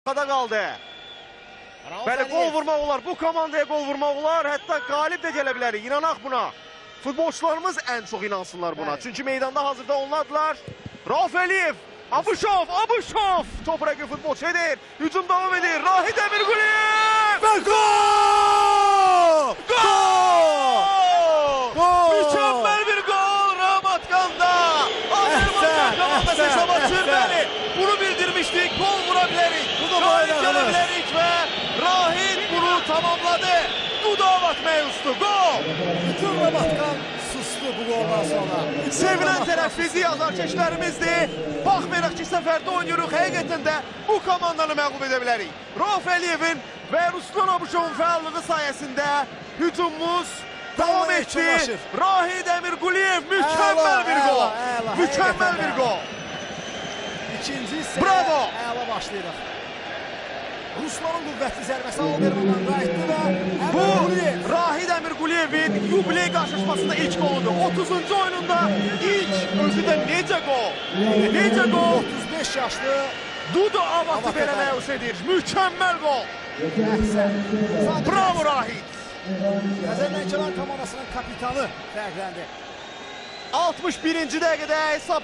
Arxada qaldı. Bəli, qol vurmaq olar. Bu komandaya qol vurmaq olar. Hətta qalib də gələ bilərik. İnanaq buna. Futbolçularımız ən çox inansınlar buna. Bəli. Çünki meydanda hazırda onlardılar. Rauf Əliyev, Abuşov, Abuşov. Top rəqib futbolçu edir. Hücum davam edir. Rahid Əmirquliyev! Və gol! Gol! Gol! Mükəmməl bir gol Ramatqanda. Azərbaycan Əhsən, komandası əhsən, hesaba açır. əhsən. Bəli, bunu bildirmişdik. Gol vura bilərik. Bu da Qalib gələ bayrağımız. bilərik və Rahid bunu tamamladı. Dudavat məyusdu. Gol! Bütün Ramatqan sustu bu goldan sonra. Bütün Sevinən Ramatqan tərəf sustu. bizi azarkeşlərimizdir. Baxmayaraq ki, səfərdə oynayırıq. Həqiqətən də bu komandanı məğlub edə bilərik. Rauf Əliyevin və Ruslan Abuşovun fəallığı sayəsində hücumumuz davam Tamam, etdi. yekunlaşır. Rahid Əmirquliyev mükəmməl Əla, bir gol. əla, əla, Mükəmməl həqiqətən bir də. gol. İkinci hissəyə Bravo! əla başlayırıq. Ruslanın qüvvətli zərbəsi Aldermandan qayıtdı və Bu Əmirquliyev. Rahid Əmirquliyevin yubiley qarşılaşmasında ilk qoludur. 30-cu oyununda ilk, özü də necə qol? Necə qol? 35 yaşlı Dudu Avatı Avat belə efendim. məyus edir. Mükəmməl qol. Əhsən. Sadəcə Bravo Rahid. Xəzər Lənkəran komandasının kapitanı fərqləndi. 61-ci dəqiqədə hesab